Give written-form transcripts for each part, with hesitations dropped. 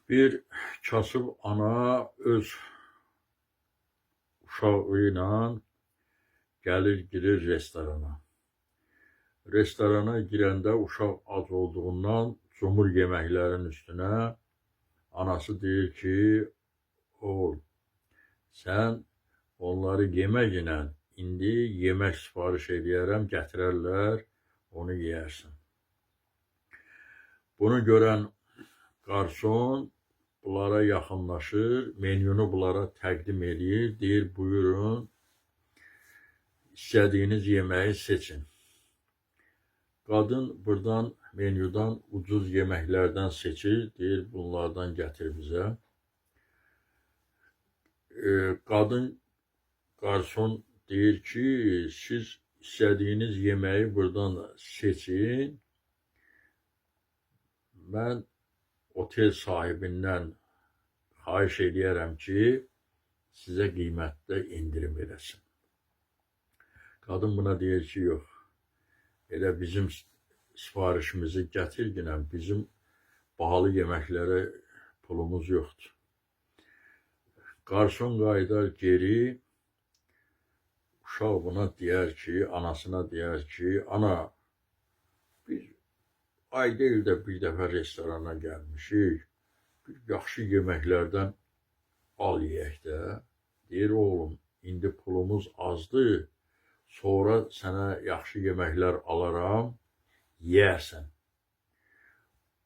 Bir kasıb ana öz uşağı ilə gəlir, girir restorana. Restorana girəndə uşaq ac olduğundan cumur yeməklərin üstünə. Anası deyir ki, oğul, sən onları yeməklə indi yemək sifariş eləyərəm, gətirərlər, onu yeyərsən. Bunu görən qarson bunlara yaxınlaşır, menyunu bunlara təqdim eləyir, deyir, buyurun, istədiyiniz yeməyi seçin. Qadın buradan menyudan ucuz yeməklərdən seçir, deyir, bunlardan gətir bizə. Qadın qarson deyir ki, siz istədiyiniz yeməyi buradan seçin. Mən otel sahibindən xahiş eləyərəm ki, sizə qiymətdə endirim eləsin. Qadın buna deyir ki, yox, elə bizim sifarişimizi gətir ginən, bizim bahalı yeməklərə pulumuz yoxdur. Qarson qayıdar geri, uşaq buna deyər ki, anasına deyər ki, ana, biz ayda ildə bir dəfə restorana gəlmişik, bir yaxşı yeməklərdən al yeyək də. Deyir, oğlum, indi pulumuz azdır, sonra sənə yaxşı yeməklər alaram, yeyərsən.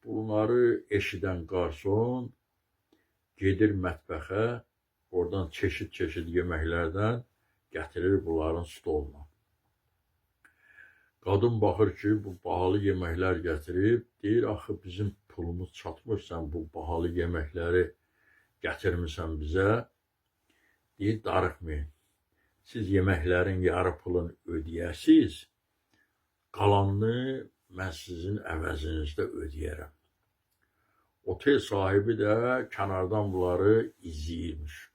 Bunları eşidən qarson gedir mətbəxə, oradan çeşid-çeşid yeməklərdən gətirir bunların stoluna. Qadın baxır ki, bu bahalı yeməklər gətirib, deyir, axı bizim pulumuz çatmır, sən bu bahalı yeməkləri gətirmisən bizə. Deyir, darıxmayın. Siz yeməklərin yarı pulunu ödəyəsiz, qalanını mən sizin əvəzinizdə ödəyərəm. Otel sahibi də kənardan bunları izləyirmiş.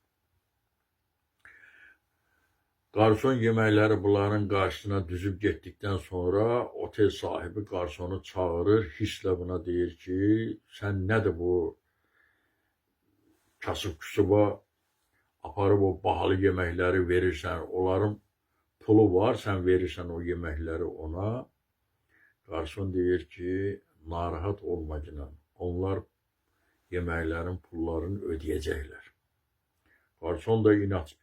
Qarson yeməkləri bunların qarşısına düzüb getdikdən sonra otel sahibi qarsonu çağırır, hisslə buna deyir ki, sən nədir bu kasıb-küsuba aparıb o bahalı yeməkləri verirsən, onların pulu var, sən verirsən o yeməkləri ona. Qarson deyir ki, narahat olma ginən, onlar yeməklərin pullarını ödəyəcəklər. Qarson da inat,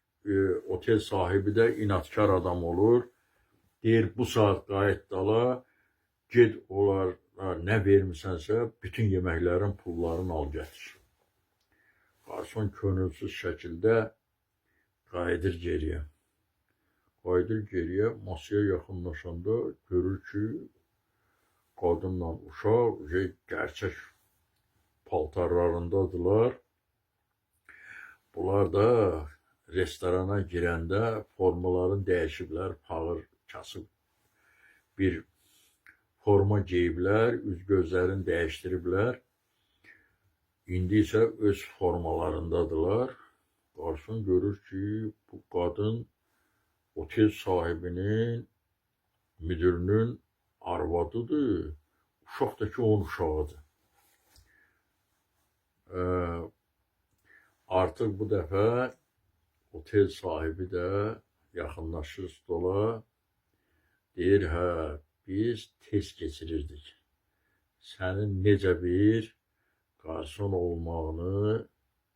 otel sahibi də inadkar adam olur. Deyir, bu saat qayıt dala, get onlara nə vermisənsə, bütün yeməklərin pullarını al gətir. Qarson könülsüz şəkildə qayıdır geriyə. Qayıdır geriyə, masaya yaxınlaşanda görür ki, qadınla uşaq gerçək paltarlarındadılar. Bunlar da restorana girəndə formalarını dəyişiblər, fağır, kasıb bir forma geyiblər, üz gözlərini dəyişdiriblər. İndi isə öz formalarındadılar. Qarson görür ki, bu qadın otel sahibinin, müdürünün arvadıdır. Uşaq da ki, onun uşağıdır. Artıq bu dəfə otel sahibi də yaxınlaşır stola, deyir, hə, biz test keçirirdik. Sənin necə bir qarson olmağını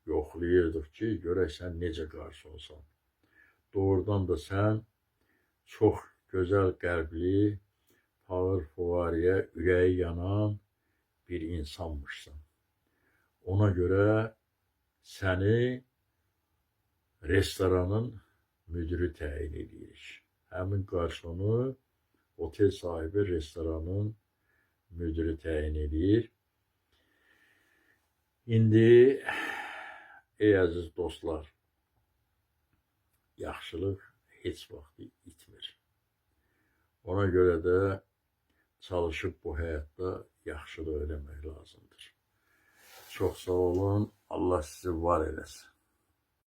yoxlayırdıq ki, görək sən necə qarsonsan. Doğrudan da sən çox gözəl qəlbli, fağır-fuqariyə, ürəyi yanan bir insanmışsan. Ona görə səni restoranın müdiri təyin edirik. Həmin qarsonu otel sahibi restoranın müdiri təyin edir. İndi, ey əziz dostlar, yaxşılıq heç vaxt itmir. Ona görə də çalışıb bu həyatda yaxşılıq eləmək lazımdır. Çox sağ olun, Allah sizi var eləsin.